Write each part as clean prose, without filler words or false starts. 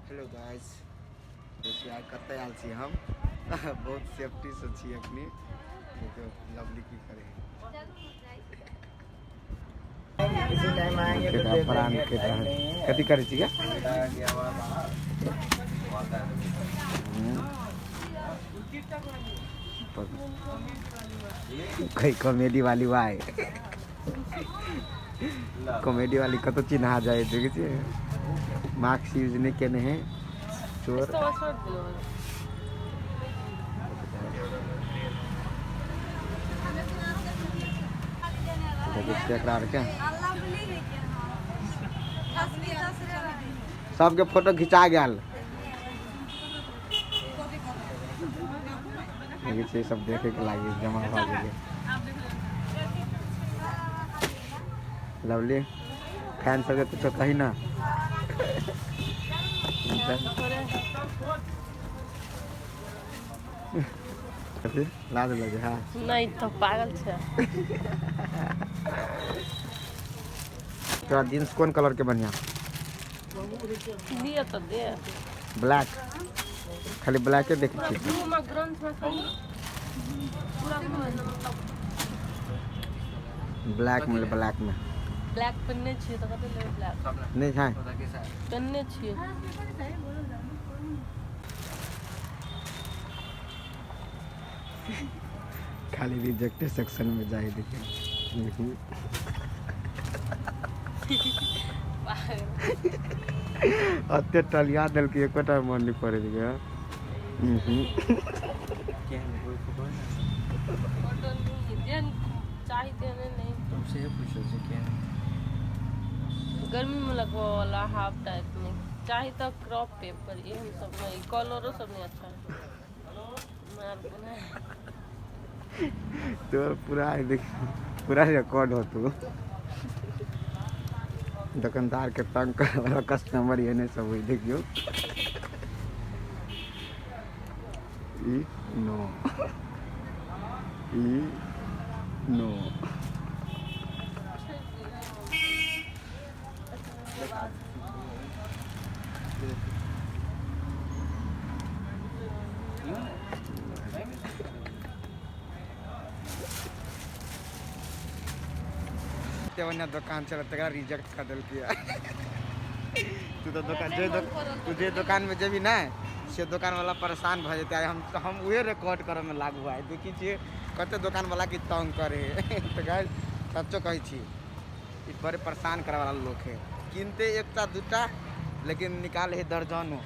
Hello guys, देखिए आइ कतऽ आयल छी हम। बहुत सेफ्टीसँ छी अखनी। देखियौ लवली की करे। किसी टाइम आएंगे तो दे प्राण देंगे, के टाइम नहीं है। कथी करै छी गे? कई कॉमेडी वाली वाय कॉमेडी वाली कतौ चिन्हा जाए। देखै छियै मास्क यूज नहीं केने है चोर। देखै छियै एकरा आरके सबके फोटो घिचा गेल। देखै छियै सब देखे के लागी जमा भऽ गेलै। लवली फैन सबके कुछो कही ना। कथी लाज लगे? हाँ नहीं तो पागल छे। तोरा जींस कोन कलर के बढ़िया दिए तो दे। ब्लैक, खाली ब्लैके देखै पूरा छियै। ब्लू में ग्रंथ में खाली पूरा ब्लू है ना, मतलब ब्लैक में, ब्लैक में ब्लैक पहनने छियै तऽ कते लेबै ब्लैक? नहीं छै। पहनने छियै। खाली रिजेक्ट सेक्शन में जाए देखिए। पागल। अते टलिया देलकै एकोटा मन नहीं पड़े देखिए। फोटो नहीं जेहन चाही तेहने नहीं। तुमसे पूछो जे केहन। गर्मी में लगवा वाला हाफ टाइप में चाही तो क्रॉप पेपर एहन सब नहीं, कलरो सब नहीं अच्छा है। मार बुना। तो पूरा देख पूरा रिकॉर्ड हो तू। दुकानदार के तंग करे वाला कस्टमर ये नहीं सब हुई। देखियो ई नो ई नो। एते बढ़िया दोकान छलै तकरा रिजेक्ट कर देलकै। तू तो दोकान जे तू जे दोकान में जेबी ने से दोकान वाला परेशान भऽ जेतै। आइ हम उहे रिकॉर्ड करऽ में लागू। आइ देखै छियै कते दोकान वाला की तंग करे। तऽ गाइस सच्चो कहै छी ई बड़े परेशान करे वाला लोक है। किनते एकटा दूटा लेकिन निकाले है दर्जनो।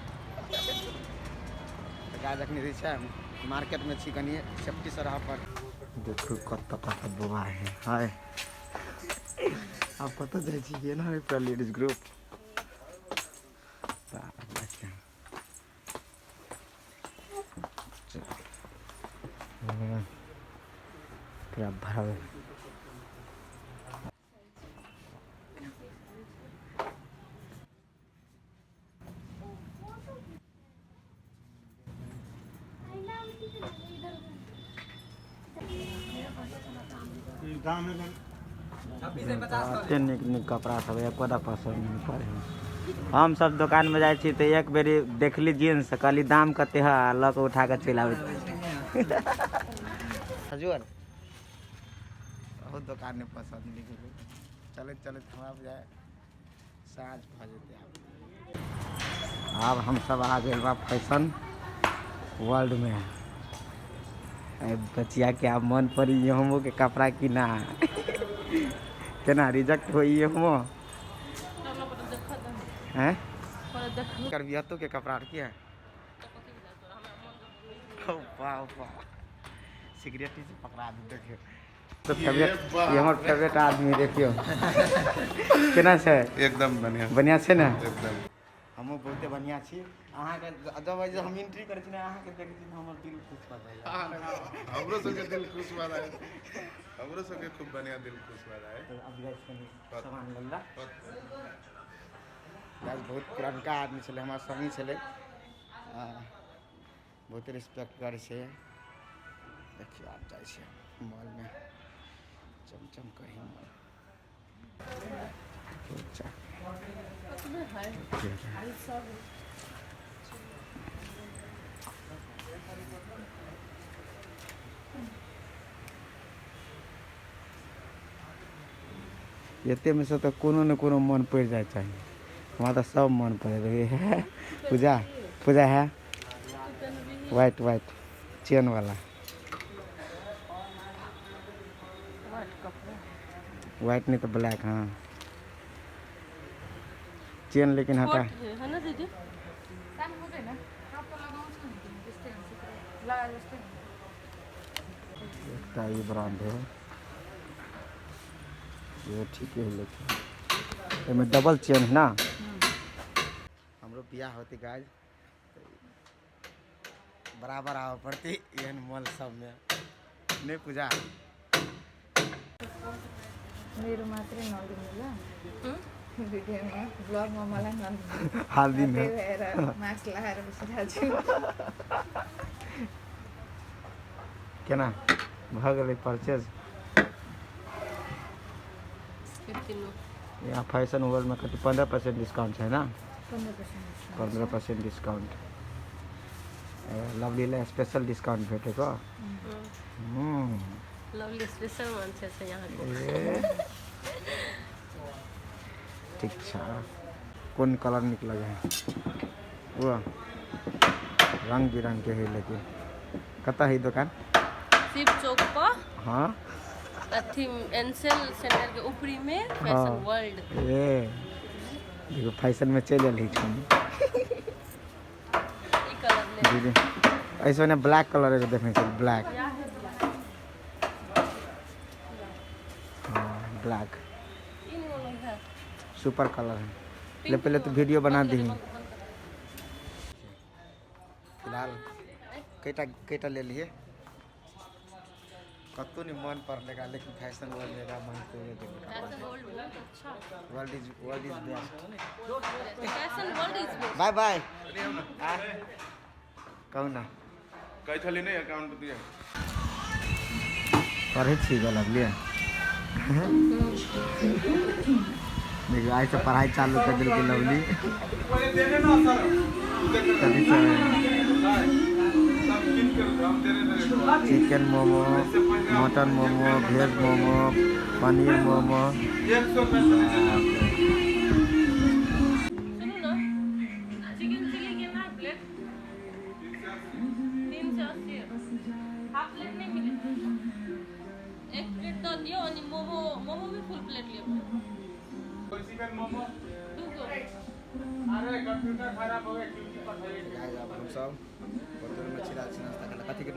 तऽ गाइस अखनी जे छै मार्केट में छी, कनि सेफ्टी से रहऽ पड़त। देखू कतऽ कतऽ बौआ है। हाय आब कतऽ जाइ छी? एना है पूरा लेडीज ग्रुप। पूरा भरल। एते नीक नीक कपड़ा सब एकोटा पसन्द नहीं पड़े। हम सब दोकान में जाइ छी तऽ एक बेरी देखली जींस, कहली दाम कते है, आ लऽ कऽ उठा कऽ चलि आबै छी। हजूर बहुत दोकान नहीं पसंद नहीं गेलै। चलैत चलैत हमरा बुझाइ साँझ भऽ जेतै। आब आब हम सब आ गेल बा फैशन वर्ल्ड में। बचिया के आब मन पड़ी हमो के कपड़ा किना केना रिजेक्ट होई हमो हैं कर बिहतो के कपड़ा आर की है। ओ वाह वाह सिगरेट से पकड़ा दे। देखियो तो फेवरेट, ये हमर फेवरेट आदमी। देखियो केना छै? एकदम बढ़िया। बढ़िया छै ने? एकदम। हमहूँ बहुते बढ़िया छी। अहाँके जब हम एंट्री करै छी ने अहाँके देखै छी तऽ हमर दिल खुश भऽ जाइए। हमरो सबके दिल खुश भऽ जाए, हमरो सबके खूब बढ़िया दिल खुश भऽ जाए। तऽ आब जाइ छी कनि सामान लेला। गाइस बहुत पुरनका आदमी छलै, हमरा संगी छलै, बहुत रिस्पेक्ट करै छै। देखियौ आब जाइ छै मॉलमे, चमचम कही मॉल। अच्छा। एतेमे से तऽ कोनो ने कोनो मन पड़ि जाइ चाही। हमरा तऽ सब मन पड़ि जाइ है। पूजा पूजा है वाइट वाइट चेन वाला। वाइट नहीं तो ब्लैक। हाँ चेन लेकिन हटा है ना दीदी। एकटा ई ब्रांड है, ये ठीक है, लेकिन एहिमे डबल चेन है ना। हमरो बियाह होती गाइस बराबर आबऽ पड़ती एहन मॉल सबमे। नहीं पूजा मेरो मात्रै नलिनु ल भिडियोमा, ब्लगमा मलाई नलिनु। हाल्दिनँ। त्यही भएर मास्क लगाएर बसिरहेको छु। केना भऽ गेलै परचेज? यहाँ फैशन वर्ल्ड में कति 15% डिस्काउंट है ना। 15%। 15% डिस्काउंट। लवली लाई स्पेशल डिस्काउंट भेटेको। लवली स्पेशल मान्छे छ यहाँको। ए ठीक छ। कोन कलर निक लगे है? वो रंग बिरंग के है। लेकिन कतऽ है दुकान? शिव चौक पर। हाँ अथी एनसेल सेंटर के ऊपरी में फैशन वर्ल्ड। ए देखो फैशन में चलि एल छी। ई कलर ले। दीदी ऐसे ने ब्लैक कलर एगो देखने छी, ब्लैक। हाँ ब्लैक ई निमन है। सुपर कलर है। ले पहले तो वीडियो बना दी। फिलहाल कैटा कैटा ले लिए कत्तो नहीं मन पड़लेगा, लेकिन फैशन वर्ल्ड मेरा मन तो ये देखो। फैशन वर्ल्ड बहुत अच्छा। World is best. Fashion world is best. Bye bye. कहू ना। कहै छली नहि अकाउंट दिअ। पढ़ै छी गे लगलियै। देखियौ आइ से पढ़ाइ चालू कर देलकै लवली। कथी सब है? Chicken momo, mutton momo, veg momo, paneer momo. सुनू ना, चिकन चिली केना प्लेट? 380। हाफ प्लेट नहीं मिले, एक प्लेट तो दियो। अनि मोमो मोमो भी फुल प्लेट लियो। दू गो। गाइस अब हम सब होटल में छिरा छी नाश्ता करला। कथी के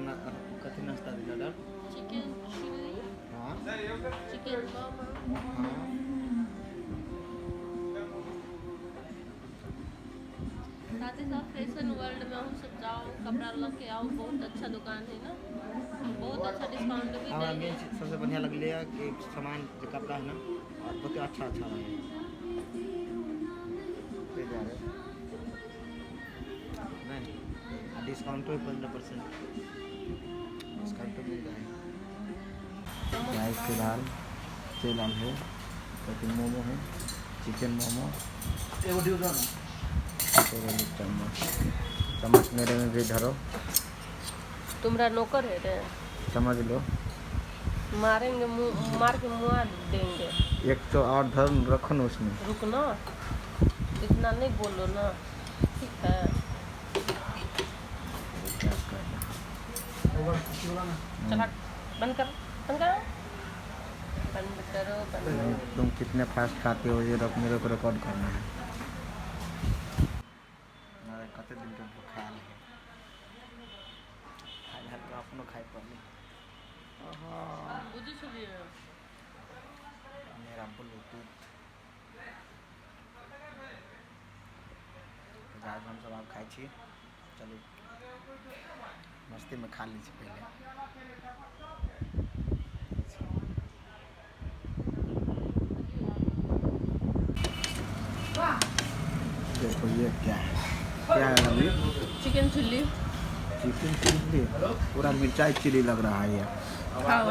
कथी नाश्ता दिल order? Chicken chilli. हाँ चिकन मोमो। हाँ साथ ही साथ फैशन वर्ल्ड में हम सब जाओ, कपड़ा लग के आओ। बहुत अच्छा दुकान है ना, बहुत अच्छा डिस्काउंट भी हमरा दे मेन है। चीज सबसे बढ़िया लगलै है कि सामान जे कपड़ा है ना और बहुत अच्छा अच्छा रहे। ताहि दुआरे नहीं आ डिस्काउंटो 15% डिस्काउंटो मिल जाए। गाइस फिलहाल चलि आयल है कथी मोमो है, चिकन मोमो। चम्मच चम्मच मेरे में भी धरो। तुम्हारा नौकर है रे। समझ लो। मारेंगे मुँह मार के मुँह देंगे। एक तो और धर रखो ना उसमें। रुकना, इतना नहीं बोलो ना, ठीक है? क्या करना? चला बंद करो, बंद करो, बंद करो, बंद करो। तुम कितने फास्ट खाते हो ये रख, मेरे को रिकॉर्ड करना है। अरे कते दिन के भूखायल है, खाइ हल्का अपनो खाइ पड़ले। बुझी छलियै। मेरा ब्लूटूथ। गाइस हम सब आब खाइ छी। चलू मस्ती में खा ली छी पहले। देखो ये क्या है, क्या है अभी? Chicken chilli. चिकन चिल्ली, पूरा मिर्चाई चिल्ली लग रहा है ये। खाओ।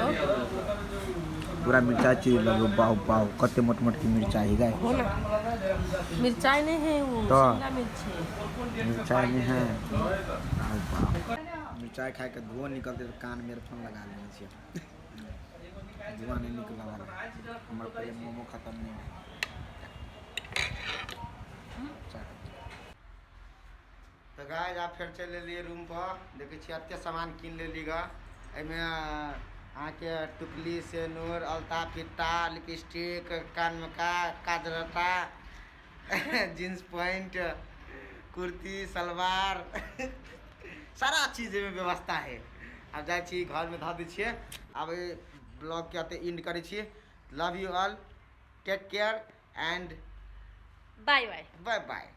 पूरा मिर्चाई चिल्ली लग रहा। बाव बाव कते मोट मोट की मिर्चाई है गाइस। हो ना, मिर्चाई नहीं है वो। तो? शिमला मिर्च है। मिर्चाई नहीं है। बाव बाव। मिरचाइ खाइके धुआँ निकलतै तऽ कानमे एयरफोन लगा लेने छियै, धुआँ नहि निकलऽ वाला। हमर पहिले मोमो खतम नहि भेल। तऽ गाइस, आब फेर चलि एलियै रूम पर। देखै छियै, एते सामान कीन लेली ग। एहिमे अहाँके टुकली, सेनूर, अलता, फिट्टा, लिपस्टिक, कानमे का काजरटा, जींस पैंट, कुर्ती, सलवार, सारा चीज एहिमे व्यवस्था है। आब जाइ छी, घरमे धऽ दै छियै। आब एहि ब्लॉगके एतऽ एंड करै छी। Love you all, take care and bye bye. Bye bye.